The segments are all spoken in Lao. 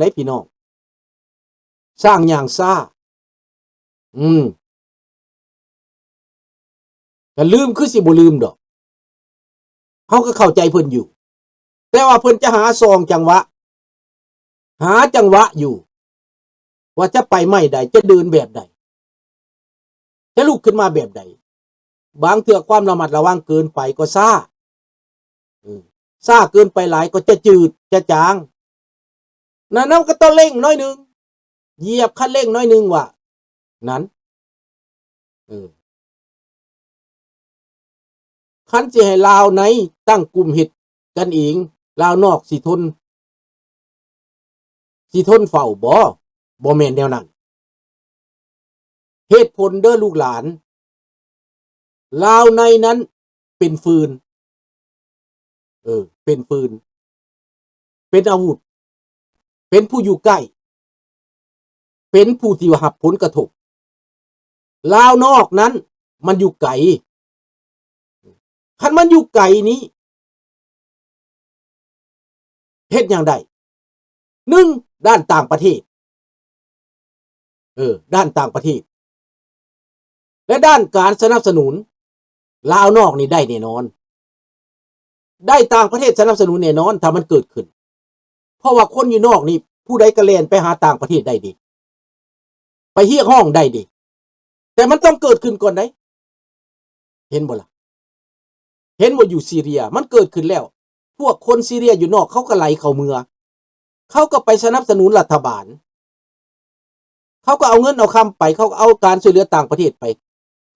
ໃດພີ່ນ້ອງ ສ້າງຢ່າງຊ້າ. ອືມ ກະລືມ ຄືຊິບໍ່ລືມດອກ. ເຮົາກໍເຂົ້າໃຈເພິ່ນຢູ່ ແຕ່ວ່າເພິ່ນຈະຫາຊ່ອງຈັງຫວະ ຫາຈັງຫວະຢູ່ ວ່າຈະໄປໄມ້ໃດ ຈະເດີນແບບໃດ ຈະລຸກຂຶ້ນມາແບບໃດ. ບາງເທື່ອຄວາມລະມັດລະວັງເກີນໄປກໍຊ້າ ເອີ ຊ້າເກີນໄປຫຼາຍກໍຈະຈືດຈະຈາງ. ນັ້ນເຮົາກໍຕ້ອງເລັ່ງໜ້ອຍໜຶ່ງ ຢຽບຄັນເລັ່ງໜ້ອຍໜຶ່ງວ່າ ນັ້ນ ເອີ ຄັນຊິໃຫ້ລາວໃນຕັ້ງກຸ່ມເຮັດກັນເອງ ລາວນອກຊິທົນ ຊິທົນເຝົ້າບໍ່? ບໍ່ແມ່ນແນວນັ້ນ. ເຫດຜົນເດີ້ລູກຫຼານ, ລາວໃນນັ້ນເປັນຟືນ, ເອີ ເປັນຟືນ, ເປັນອາວຸດ, ເປັນຜູ້ຢູ່ໃກ້, ເປັນຜູ້ທີ່ຮັບຜົນກະທົບ. ລາວນອກນັ້ນມັນຢູ່ໄກ. ຄັນມັນຢູ່ໄກນີ້ ເຮັດຫຍັງໄດ້? ໜຶ່ງ ດ້ານຕ່າງປະເທດ, ເອີ ດ້ານຕ່າງປະເທດ ແລະ ດ້ານການສະໜັບສະໜູນ ລາວນອກນີ້ໄດ້ແນ່ນອນ, ໄດ້ຕ່າງປະເທດສະໜັບສະໜູນແນ່ນອນ ຖ້າມັນເກີດຂຶ້ນ. ເພາະວ່າຄົນຢູ່ນອກນີ້ ຜູ້ໃດກໍແລ່ນໄປຫາຕ່າງປະເທດໄດ້ເດ. ໄປຮຽກຮ້ອງໄດ້ເດ, ແຕ່ມັນຕ້ອງເກີດຂຶ້ນກ່ອນໃດ. ເຫັນບໍ່ລະ? ເຫັນບໍ່? ຢູ່ຊີເຣຍມັນເກີດຂຶ້ນແລ້ວ, ພວກຄົນຊີເຣຍຢູ່ນອກເຂົາກໍໄຫຼເຂົ້າເມືອ, ເຂົາກໍໄປສະໜັບສະໜູນລັດຖະບານ, ເຂົາກໍເອົາເງິນເອົາຄຳໄປ, ເຂົາກໍເອົາການຊ່ວຍເຫຼືອຕ່າງປະເທດໄປ,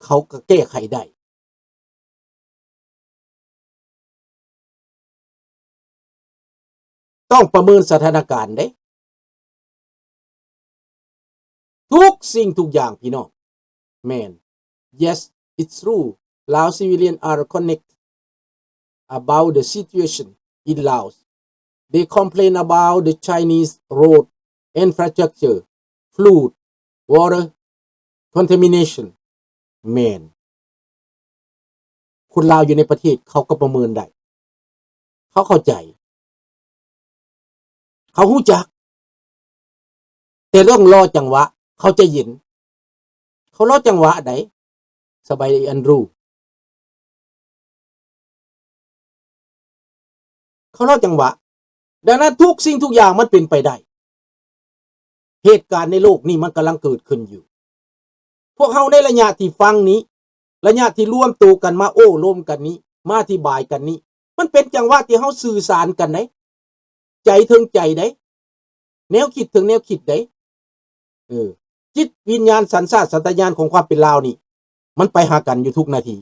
ເຂົາກໍແກ້ໄຂໄດ້. ຕ້ອງປະເມີນສະຖານະການເດ້, ທຸກສິ່ງທຸກຢ່າງພີ່ນ້ອງ. ແມ່ນ. Yes, it's true. Lao civilian are connected about the situation in Laos. They complain about the Chinese road infrastructure, flood, water contamination. ແມ່ນ. ຄົນລາວຢູ່ໃນປະເທດເຂົາກໍປະເມີນໄດ້, ເຂົາເຂົ້າໃຈ, ເຂົາຮູ້ຈັກ, ແຕ່ຕ້ອງລໍຈັງຫວະ, ເຂົາໃຈເຢັນ, ເຂົາລໍຈັງຫວະໃດ໋. ສະບາຍດີ ແອນດຣູ. ເຂົາລໍຈັງຫວະ. ດັ່ງນັ້ນທຸກສິ່ງທຸກຢ່າງມັນເປັນໄປໄດ້. ເຫດການໃນໂລກນີ້ມັນກຳລັງເກີດຂຶ້ນຢູ່. ພວກເຮົາໃນໄລຍະທີ່ຟັງນີ້, ໄລຍະທີ່ລວມໂຕກັນມາໂອ້ລົມກັນນີ້, ມາອະທິບາຍກັນນີ້, ມັນເປັນຈັງຫວະທີ່ເຮົາສື່ສານກັນໄດ໋, ໃຈເຖິງໃຈໄດ໋, ແນວຄິດເຖິງແນວຄິດໄດ໋. ເອີ ຈິດວິນຍານ ສັນຊາດສັນຕະຍານຂອງຄວາມເປັນລາວນີ້ ມັນໄປຫາກັນຢູ່ທຸກນາທີ.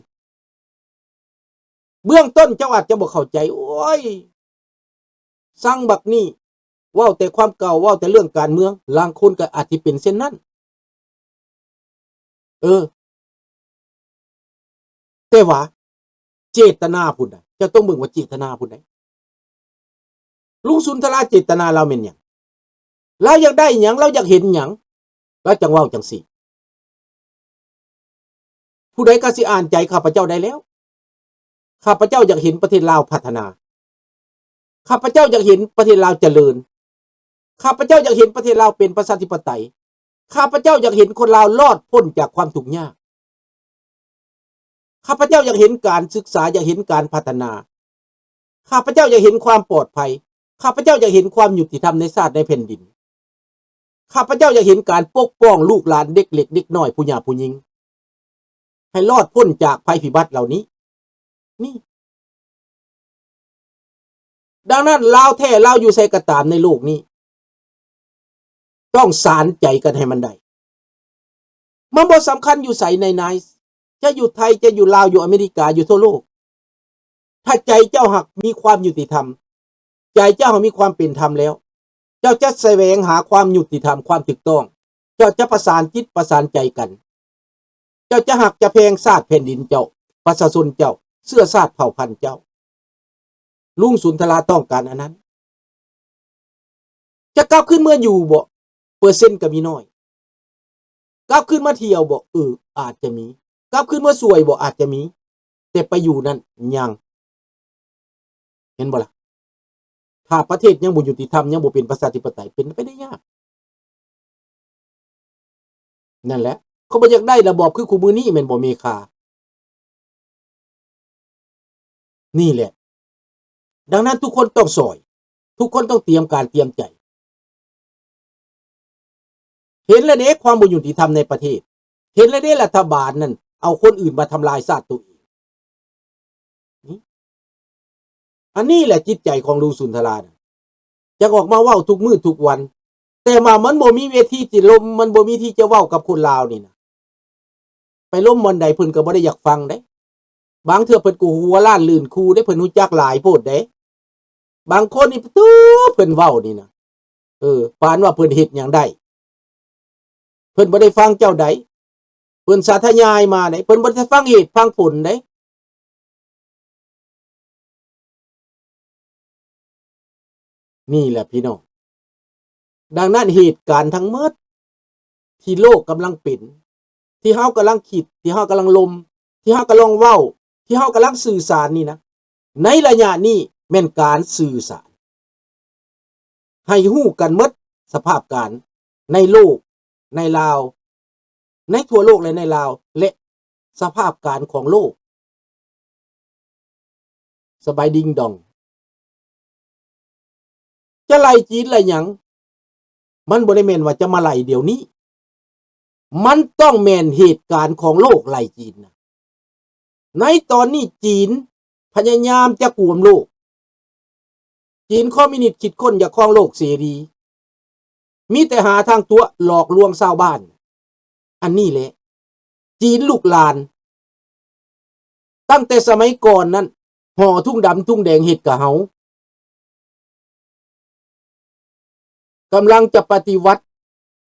ເບື້ອງຕົ້ນເຈົ້າອາດຈະບໍ່ເຂົ້າໃຈ, ໂອ້ຍ ຊ່າງບັກນີ້ ເວົ້າແຕ່ຄວາມເກົ່າ, ເວົ້າແຕ່ເລື່ອງການເມືອງ, ລາງຄົນກໍອາດຊິເປັນເຊັ່ນນັ້ນ. ເອີ ແຕ່ວ່າເຈດຕະນາພຸ້ນນະ, ເຈົ້າຕ້ອງເບິ່ງວ່າເຈດຕະນາພຸ້ນໃດ໋. ລຸງສຸນທະລາເຈດຕະນາລາວແມ່ນຫຍັງ? ລາວຢາກໄດ້ຫຍັງ? ລາວຢາກເຫັນຫຍັງ? ລາວຈັ່ງເວົ້າຈັ່ງຊີ້. ຜູ້ໃດກໍຊິອ່ານໃຈຂ້າພະເຈົ້າໄດ້ແລ້ວ. ຂ້າພະເຈົ້າຢາກເຫັນປະເທດລາວພັດທະນາ. ຂ້າພະເຈົ້າຢາກເຫັນປະເທດລາວຈະເລີນ. ຂ້າພະເຈົ້າຢາກເຫັນປະເທດລາວເປັນປະຊາທິປະໄຕ. ຂ້າພະເຈົ້າຢາກເຫັນຄົນລາວລອດພົ້ນຈາກຄວາມທຸກຍາກ. ຂ້າພະເຈົ້າຢາກເຫັນການສຶກສາ, ຢາກເຫັນການພັດທະນາ. ຂ້າພະເຈົ້າຢາກເຫັນຄວາມປອດໄພ. ຂ້າພະເຈົ້າຢາກເຫັນຄວາມຍຸຕິທຳໃນຊາດໃນແຜ່ນດິນ. ຂ້າພະເຈົ້າຢາກເຫັນການປົກປ້ອງລູກຫຼານເດັກເລັກເດັກນ້ອຍ ຜູ້ຫຍາຜູ້ຍິງ ໃຫ້ລອດພົ້ນຈາກໄພພິບັດເຫຼົ່ານີ້. ນີ້ ດັ່ງນັ້ນ ລາວແທ້ລາວຢູ່ໃສກໍຕາມໃນໂລກນີ້ ຕ້ອງສານໃຈກັນໃຫ້ມັນໄດ້. ມັນບໍ່ສຳຄັນຢູ່ໃສໃນ ໃນ ຈະຢູ່ໄທ, ຈະຢູ່ລາວ, ຢູ່ອາເມລິກາ, ຢູ່ທົ່ວໂລກ. ຖ້າໃຈເຈົ້າຫາກມີຄວາມຍຸຕິທຳ, ໃຈເຈົ້າຫາກມີຄວາມເປັນທຳແລ້ວ, ເຈົ້າຈະສະແຫວງຫາຄວາມຍຸຕິທຳ, ຄວາມຖືກຕ້ອງ. ເຈົ້າຈະປະສານຈິດປະສານໃຈກັນ. ເຈົ້າຈະຮັກຈະແພງຊາດແຜ່ນດິນເຈົ້າ, ປະຊາຊົນເຈົ້າ, ເຊື້ອຊາດເຜົ່າພັນເຈົ້າ. ລຸງສຸນທະລາຕ້ອງການອັນນັ້ນ. ຈະກັບຄືນເມືອຢູ່ບໍ່? ເປີເຊັນກໍມີໜ້ອຍ. ກັບຄືນມາທ່ຽວບໍ່? ເອີ ອາດຈະມີ. ກັບຄືນມາຊ່ວຍບໍ່? ອາດຈະມີ. ແຕ່ໄປຢູ່ນັ້ນຍັງ. ເຫັນບໍ່ລະ? ຖ້າປະເທດຍັງບໍ່ຍຸຕິທຳ ຍັງບໍ່ເປັນປະຊາທິປະໄຕ ເປັນໄປໄດ້ຍາກ. ນັ້ນແຫຼະ ເຂົາບໍ່ຢາກໄດ້ລະບອບຄືຄູ່ມື້ນີ້ແມ່ນບໍ່ເມຄາ? ນີ້ແຫຼະ ດັ່ງນັ້ນທຸກຄົນຕ້ອງຊ່ອຍ ທຸກຄົນຕ້ອງຕຽມການຕຽມໃຈ. ເຫັນແລ້ວເດ້ຄວາມບໍ່ຍຸຕິທຳໃນປະເທດ ເຫັນແລ້ວເດ້ລັດຖະບານນັ້ນເອົາຄົນອື່ນມາທຳລາຍຊາດໂຕເອງ. ນີ້ ອັນນີ້ແຫຼະຈິດໃຈຂອງລຸງສຸນທະລານະ ຢາກອອກມາເວົ້າທຸກມື້ທຸກວັນ ແຕ່ວ່າມັນບໍ່ມີເວທີທີ່ລົມ ມັນບໍ່ມີທີ່ຈະເວົ້າກັບຄົນລາວນີ້ນະ. ໄປລົມບ່ອນໃດເພິ່ນກໍບໍ່ໄດ້ຢາກຟັງເດ້. ບາງເທື່ອເພິ່ນກໍຫົວລ້ານລື່ນຄູເດ້ ເພິ່ນຮູ້ຈັກຫຼາຍໂພດເດ້. ບາງຄົນນີ້ ປະຕູ ເພິ່ນເວົ້ານີ້ນະ ເອີ ປານວ່າເພິ່ນເຮັດຫຍັງໄດ້ ເພິ່ນບໍ່ໄດ້ຟັງເຈົ້າໃດ ເພິ່ນສາທະຍາຍມາໃດ ເພິ່ນບໍ່ໄດ້ຟັງເຫດຟັງຜົນໃດ. ນີ້ແຫຼະພີ່ນ້ອງ ດັ່ງນັ້ນເຫດການທັງໝົດທີ່ໂລກກຳລັງເປັນ ທີ່ເຮົາກຳລັງຄິດ ທີ່ເຮົາກຳລັງລົມ ທີ່ເຮົາກຳລັງເວົ້າ ທີ່ເຮົາກຳລັງສື່ສານນີ້ນະ ໃນໄລຍະນີ້ແມ່ນການສື່ສານ ໃຫ້ຮູ້ກັນໝົດສະພາບການໃນໂລກ ໃນລາວ ໃນທົ່ວໂລກ ແລະ ໃນລາວ ແລະ ສະພາບການຂອງໂລກ. ສະບາຍດິງດອງ ຈະໄລ່ຈີນໄລ່ຫຍັງ ມັນບໍ່ໄດ້ແມ່ນວ່າຈະມາໄລ່ດຽວນີ້ ມັນຕ້ອງແມ່ນເຫດການຂອງໂລກໄລ່ຈີນນະ. ໃນຕອນນີ້ຈີນພະຍາຍາມຈະກວມໂລກ ຈີນຄອມມິວນິດຄິດຄົ້ນຢາກຄອງໂລກເສລີ ມີແຕ່ຫາທາງຕົວະຫຼອກລວງຊາວບ້ານ. ອັນນີ້ແຫຼະ ຈີນລູກຫຼານ ຕັ້ງແຕ່ສະໄໝກ່ອນນັ້ນ ຫໍ່ທຸງດຳທຸງແດງເຮັດກະເຮົາ ກຳລັງຈະປະຕິວັດ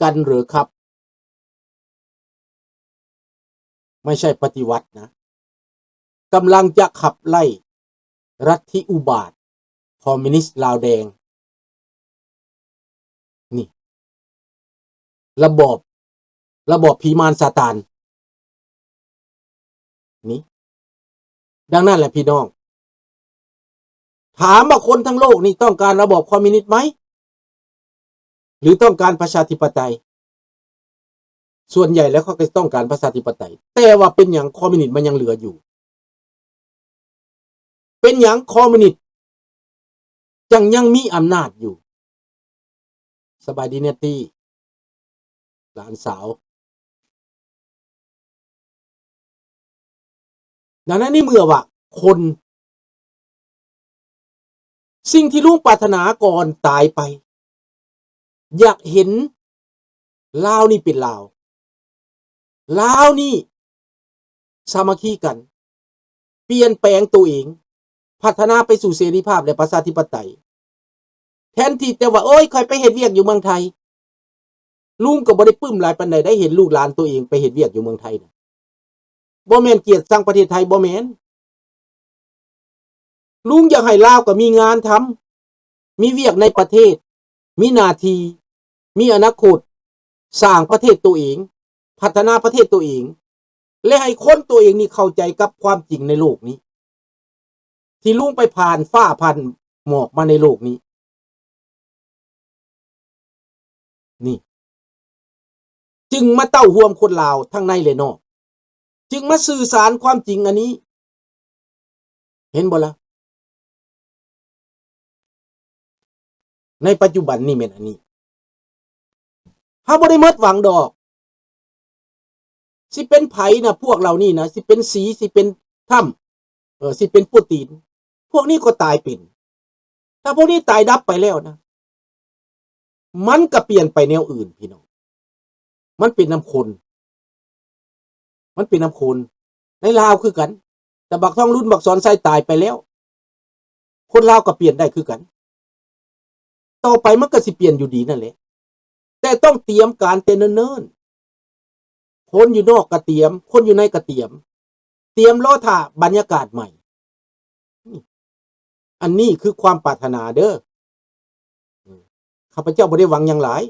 ກັນເຫຼືອຄັບ? ໄມ່ໃຊ່ປະຕິວັດນະ ກຳລັງຈະຂັບໄລ່ລັດທິອຸບາດຄອມມິວນິດລາວແດງ. ນີ້ ລະບອບ ລະບອບຜີມານຊາຕານ ນີ້. ດັ່ງນັ້ນແຫຼະພີ່ນ້ອງ ຖາມວ່າຄົນທັງໂລກນີ້ຕ້ອງການລະບອບຄອມມິວນິດໄໝ ຫຼືຕ້ອງການປະຊາທິປະໄຕ? ສ່ວນໃຫຍ່ແລ້ວເຂົາກໍຕ້ອງການປະຊາທິປະໄຕ ແຕ່ວ່າເປັນຫຍັງຄອມມິວນິດມັນຍັງເຫຼືອຢູ່? ເປັນຫຍັງຄອມມິວນິດຈັ່ງຍັງມີອຳນາດຢູ່? ສະບາຍດີແນດຕີ້ ຫຼານສາວ. ດັ່ງນັ້ນໃນເມື່ອວ່າຄົນ ສິ່ງທີ່ລຸງປາດຖະໜາກ່ອນຕາຍໄປ ຢາກເຫັນລາວນີ້ເປັນລາວ ລາວນີ້ສາມັກຄີກັນ ປ່ຽນແປງໂຕເອງ ພັດທະນາໄປສູ່ເສລີພາບ ແລະ ປະຊາທິປະໄຕ ແທນທີ່ແຕ່ວ່າ ໂອ້ຍ ຂ້ອຍໄປເຮັດວຽກຢູ່ເມືອງໄທ. ລຸງກໍບໍ່ໄດ້ປຶ້ມຫຼາຍປານໃດໄດ໋ ເຫັນລູກຫຼານໂຕເອງໄປເຮັດວຽກຢູ່ເມືອງໄທນະ ບໍ່ແມ່ນກຽດຊັງປະເທດໄທ ບໍ່ແມ່ນ. ລຸງຢາກໃຫ້ລາວກໍມີງານທຳ ມີວຽກໃນປະເທດ ມີໜ້າທີ່ ມີອະນາຄົດ ສ້າງປະເທດໂຕເອງ ພັດທະນາປະເທດໂຕເອງ ແລະ ໃຫ້ຄົນໂຕເອງນີ້ເຂົ້າໃຈກັບຄວາມຈິງໃນໂລກນີ້ ທີ່ລຸງໄປຜ່ານຟ້າຜ່ານໝອກມາໃນໂລກນີ້ ນີ້ ຈຶ່ງມາເຕົ້າຮ່ວມຄົນລາວທັງໃນ ແລະ ນອກ ຈຶ່ງມາສື່ສານຄວາມຈິງອັນນີ້ ເຫັນບໍ່ລະ? ໃນປັດຈຸບັນນີ້ແມ່ນອັນນີ້ ເຮົາບໍ່ໄດ້ໝົດຫວັງດອກ ຊິເປັນໃຜນະ ພວກເຫຼົ່ານີ້ນະ ຊິເປັນສີ ຊິເປັນທຣຳ ເອີ ຊິເປັນປູຕີນ ພວກນີ້ກໍຕາຍເປັນ. ຖ້າພວກນີ້ຕາຍດັບໄປແລ້ວນະ ມັນກໍປ່ຽນໄປແນວອື່ນພີ່ນ້ອງ ມັນເປັນນຳຄົນ ມັນເປັນນຳຄົນ ໃນລາວຄືກັນ ແຕ່ບັກທອງລຸນ ບັກສອນໄຊຕາຍໄປແລ້ວ ຄົນລາວກໍປ່ຽນໄດ້ຄືກັນ ຕໍ່ໄປມັນກໍຊິປ່ຽນຢູ່ດີນັ້ນແຫຼະ ແຕ່ຕ້ອງຕຽມການແຕ່ເນີນໆ ຄົນຢູ່ນອກກໍຕຽມ ຄົນຢູ່ໃນກໍຕຽມ ຕຽມລໍຖ້າບັນຍາກາດໃໝ່. ອັນນີ້ຄືຄວາມປາດຖະໜາເດີ້ ຂ້າພະເຈົ້າບໍ່ໄດ້ຫວັງຫຍັງຫຼາຍ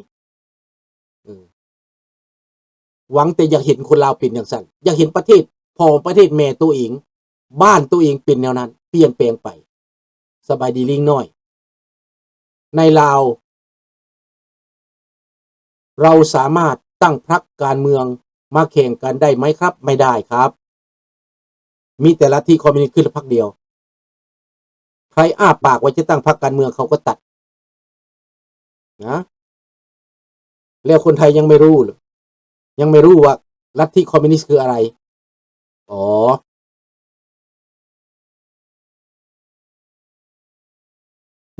ຫວັງແຕ່ຢາກເຫັນຄົນລາວເປັນຈັ່ງຊັ້ນ ຢາກເຫັນປະເທດພໍ່ປະເທດແມ່ໂຕເອງ ບ້ານໂຕເອງເປັນແນວນັ້ນ ປ່ຽນແປງໄປ. ສະບາຍດີລິງນ້ອຍ. ໃນລາວ ເຮົາສາມາດຕັ້ງພັກການເມືອງມາແຂ່ງກັນໄດ້ໄໝຄັບ? ໄມ່ໄດ້ຄັບ. ມີແຕ່ລັດທິຄອມມິວນິດຄືພັກດຽວ. ໃຜອ້າປາກວ່າຈະຕັ້ງພັກການເມືອງ ເຂົາກໍຕັດນະ. ແລ້ວຄົນໄທຍັງໄມ່ຮູ້ ຍັງໄມ່ຮູ້ວ່າລັດທິຄອມມິວນິດຄືອະໄລ. ອໍ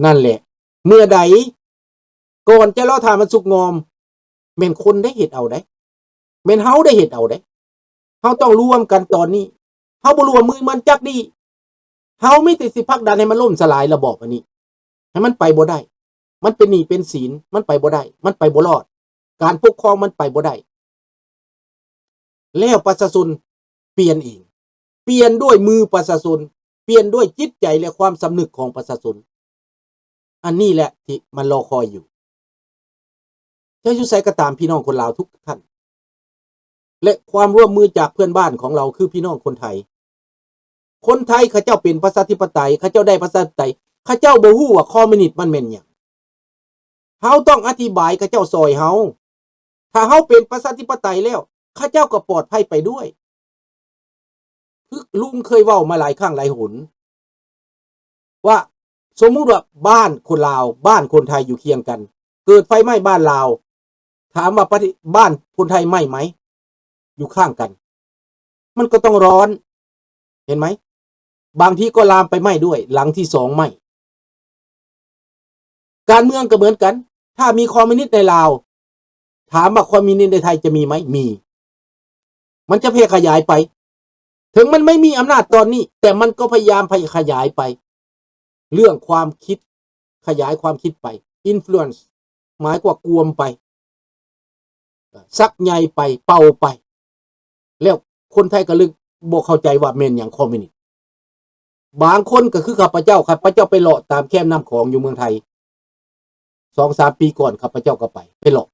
ນັ້ນແຫຼະ. ເມື່ອໃດ ກ່ອນຈະລໍຖ້າມັນສຸກງອມ ແມ່ນຄົນໄດ້ເຮັດເອົາໄດ໋ ແມ່ນເຮົາໄດ້ເຮັດເອົາໄດ໋. ເຮົາຕ້ອງລວມກັນຕອນນີ້. ເຮົາບໍ່ລວມມືມັນຈັກດີ້. ເຮົາມີແຕ່ຊິຜັກດັນໃຫ້ມັນລົ້ມສະຫຼາຍລະບອບອັນນີ້ ໃຫ້ມັນໄປບໍ່ໄດ້. ມັນເປັນໜີ້ເປັນສິນ ມັນໄປບໍ່ໄດ້ ມັນໄປບໍ່ລອດ. ການປົກຄອງມັນໄປບໍ່ໄດ້. ແລ້ວປະຊາຊົນປ່ຽນເອງ, ປ່ຽນດ້ວຍມືປະຊາຊົນ, ປ່ຽນດ້ວຍຈິດໃຈ ແລະ ຄວາມສຳນຶກຂອງປະຊາຊົນ. ອັນນີ້ແຫຼະທີ່ມັນລໍຄອຍຢູ່. ຈະຢູ່ໃສກໍຕາມ ພີ່ນ້ອງຄົນລາວທຸກທ່ານ ແລະ ຄວາມຮ່ວມມືຈາກເພື່ອນບ້ານຂອງເຮົາ ຄືພີ່ນ້ອງຄົນໄທ. ຄົນໄທເຂົາເຈົ້າເປັນປະຊາທິປະໄຕ, ເຂົາເຈົ້າໄດ້ປະຊາທິປະໄຕ, ເຂົາເຈົ້າບໍ່ຮູ້ວ່າຄອມມິວນິດມັນແມ່ນຫຍັງ. ເຮົາຕ້ອງອະທິບາຍ ເຂົາເຈົ້າຊ່ອຍເຮົາ. ຖ້າເຮົາເປັນປະຊາທິປະໄຕແລ້ວ ເຂົາເຈົ້າກໍປອດໄພໄປດ້ວຍ. ຄືລຸງເຄີຍເວົ້າມາຫຼາຍຄັ້ງຫຼາຍຫົນວ່າ ສົມມຸດວ່າບ້ານຄົນລາວ ບ້ານຄົນໄທຢູ່ຄຽງກັນ ເກີດໄຟໄໝ້ບ້ານລາວ ຖາມວ່າປະເທດ ບ້ານຄົນໄທໄໝ້ໄໝ? ຢູ່ຂ້າງກັນ ມັນກໍຕ້ອງຮ້ອນ ເຫັນໄໝ? ບາງທີກໍລາມໄປໄໝ້ດ້ວຍ ຫຼັງທີສອງໄໝ້. ການເມືອງກໍເໝືອນກັນ ຖ້າມີຄອມມິວນິດໃນລາວ ຖາມວ່າຄອມມິວນິດໃນໄທຈະມີໄໝ? ມີ. ມັນຈະແຜ່ຂະຫຍາຍໄປ. ເຖິງມັນໄມ່ມີອຳນາດຕອນນີ້ ແຕ່ມັນກໍພະຍາຍາມແຜ່ຂະຫຍາຍໄປ. ເລື່ອງຄວາມຄິດ ຂະຫຍາຍຄວາມຄິດໄປ. ອິນຟລູເອນ ໝາຍຄວາມວ່າກວມໄປ, ຊັກໃຍໄປ, ເປົ່າໄປ. ແລ້ວຄົນໄທກໍເລີຍບໍ່ເຂົ້າໃຈວ່າແມ່ນຫຍັງຄອມມິວນິດ. ບາງຄົນກໍຄືຂ້າພະເຈົ້າ, ຂ້າພະເຈົ້າໄປເລາະຕາມແຄມນ້ຳຂອງຢູ່ເມືອງໄທ ສອງສາມປີກ່ອນ ຂ້າພະເຈົ້າກໍໄປ ໄປເລາະ.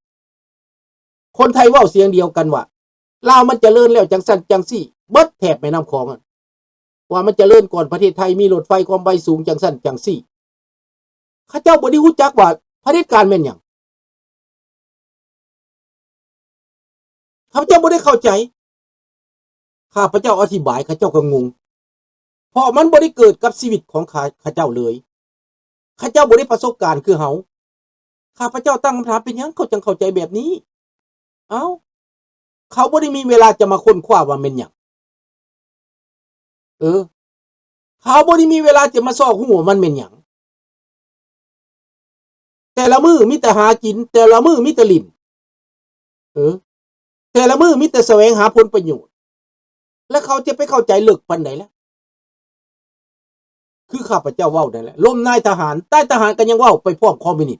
ຄົນໄທເວົ້າສຽງດຽວກັນວ່າ ລາວມັນຈະເລີນແລ້ວ ຈັ່ງຊັ້ນຈັ່ງຊີ້ ເບິດແຖບແມ່ນ້ຳຂອງ ວ່າມັນຈະເລີນກ່ອນປະເທດໄທ, ມີລົດໄຟຄວາມໄວສູງ ຈັ່ງຊັ້ນຈັ່ງຊີ້. ເຂົາເຈົ້າບໍ່ໄດ້ຮູ້ຈັກວ່າຜະເດັດການແມ່ນຫຍັງ. ເຂົາເຈົ້າບໍ່ໄດ້ເຂົ້າໃຈ. ຂ້າພະເຈົ້າອະທິບາຍ ເຂົາເຈົ້າກໍງົງ. ເພາະມັນບໍ່ໄດ້ເກີດກັບຊີວິດຂອງເຂົາເຈົ້າເລີຍ. ເຂົາເຈົ້າບໍ່ໄດ້ປະສົບການຄືເຮົາ. ຂ້າພະເຈົ້າຕັ້ງຄຳຖາມ ເປັນຫຍັງເຂົາຈັ່ງເຂົ້າໃຈແບບນີ້? ເອົ້າ, ເຂົາບໍ່ໄດ້ມີເວລາຈະມາຄົ້ນຄວ້າວ່າແມ່ນຫຍັງ. ເອີ, ເຂົາບໍ່ໄດ້ມີເວລາຈະມາຊອກຮູ້ວ່າມັນແມ່ນຫຍັງ. ແຕ່ລະມື້ມີແຕ່ຫາກິນ, ແຕ່ລະມື້ມີແຕ່ຫຼິ້ນ. ເອີ, ແຕ່ລະມື້ມີແຕ່ສະແຫວງຫາຜົນປະໂຫຍດ. ແລ້ວເຂົາຈະໄປເຂົ້າໃຈເລິກປານໃດລະ? ຄືຂ້າພະເຈົ້າເວົ້ານັ້ນແຫຼະ, ລົມນາຍທະຫານ, ນາຍທະຫານກໍຍັງເວົ້າໄປພ້ອມຄອມມິວນິດ.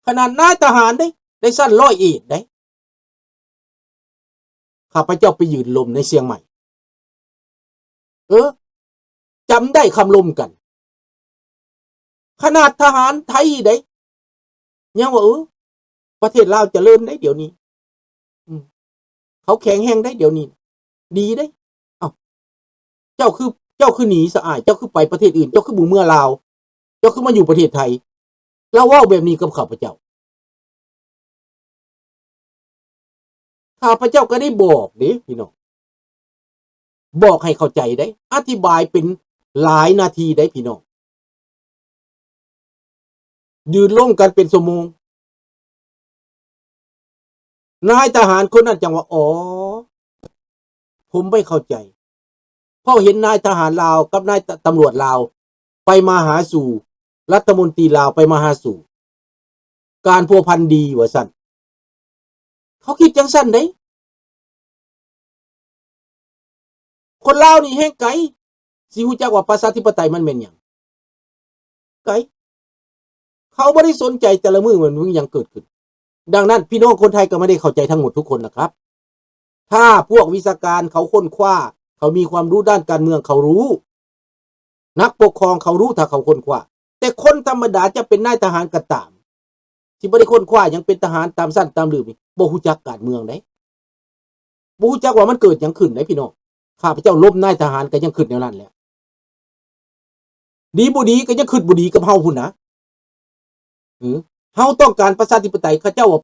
ຂະໜາດນາຍທະຫານເດ້, ໄດ້ຊັ້ນຮ້ອຍເອກເດ້. ຂ້າພະເຈົ້າໄປຢືນລົມໃນຊຽງໃໝ່. ເອີ, ຈຳໄດ້ຄຳລົມກັນ. ຂະໜາດທະຫານໄທເດ້ ຍັງວ່າ, ເອີ, ປະເທດລາວຈະເລີນໄດ໋ດຽວນີ້. ອືມ, ເຂົາແຂງແຮງໄດ໋ດຽວນີ້, ດີໄດ໋. ເອົ້າ, ເຈົ້າຄື, ເຈົ້າຄືໜີຊະອ້າຍ, ເຈົ້າຄືໄປປະເທດອື່ນ, ເຈົ້າຄືບໍ່ເມືອລາວ, ເຈົ້າຄືມາຢູ່ປະເທດໄທ. ລາວເວົ້າແບບນີ້ກັບຂ້າພະເຈົ້າ. ຂ້າພະເຈົ້າກໍໄດ້ບອກເດ້ພີ່ນ້ອງ, ບອກໃຫ້ເຂົ້າໃຈໄດ໋, ອະທິບາຍເປັນຫຼາຍນາທີໄດ໋ພີ່ນ້ອງ, ຢືນລົມກັນເປັນຊົ່ວໂມງ. ນາຍທະຫານຄົນນັ້ນຈັ່ງວ່າ, ອໍ, ຜົມໄປເຂົ້າໃຈ. ເພາະເຫັນນາຍທະຫານລາວກັບນາຍຕຳຫຼວດລາວໄປມາຫາສູ່, ລັດຖະມົນຕີລາວໄປມາຫາສູ່, ການພົວພັນດີວ່າຊັ້ນ. ເຂົາຄິດຈັ່ງຊັ້ນເດ້. ຄົນລາວນີ້ແຮ່ງໄກ ຊິຮູ້ຈັກວ່າປະຊາທິປະໄຕມັນແມ່ນຫຍັງ. ໄກ. ເຂົາບໍ່ໄດ້ສົນໃຈແຕ່ລະມື້ມັນມີຫຍັງເກີດຂຶ້ນ. ດັ່ງນັ້ນ ພີ່ນ້ອງຄົນໄທກໍບໍ່ໄດ້ເຂົ້າໃຈທັງໝົດທຸກຄົນນະຄັບ. ຖ້າພວກວິຊາການເຂົາຄົ້ນຄວ້າ, ເຂົາມີຄວາມຮູ້ດ້ານການເມືອງ, ເຂົາຮູ້, ນັກປົກຄອງເຂົາຮູ້ ຖ້າເຂົາຄົ້ນຄວ້າ. ແຕ່ຄົນທຳມະດາ ຈະເປັນນາຍທະຫານກໍຕາມ, ທີ່ບໍ່ໄດ້ຄົ້ນຄວ້າຫຍັງ, ເປັນທະຫານຕາມຊັ້ນຕາມລືບນີ້, ບໍ່ຮູ້ຈັກການເມືອງເດ້. ບໍ່ຮູ້ຈັກວ່າມັນເກີດຫຍັງຂຶ້ນເດ້ພີ່ນ້ອງ. ຂ້າພະເຈົ້າລົມນາຍທະຫານກໍຍັງຄິດແນວນັ້ນແຫຼະ. ດີບໍ່ດີກໍຍັງຄິດບໍ່ດີກັບເຮົາພຸ້ນນະ. ເຮົາຕ້ອງການປະຊາທິປະໄຕ ເຂົາເຈົ້າວ່າ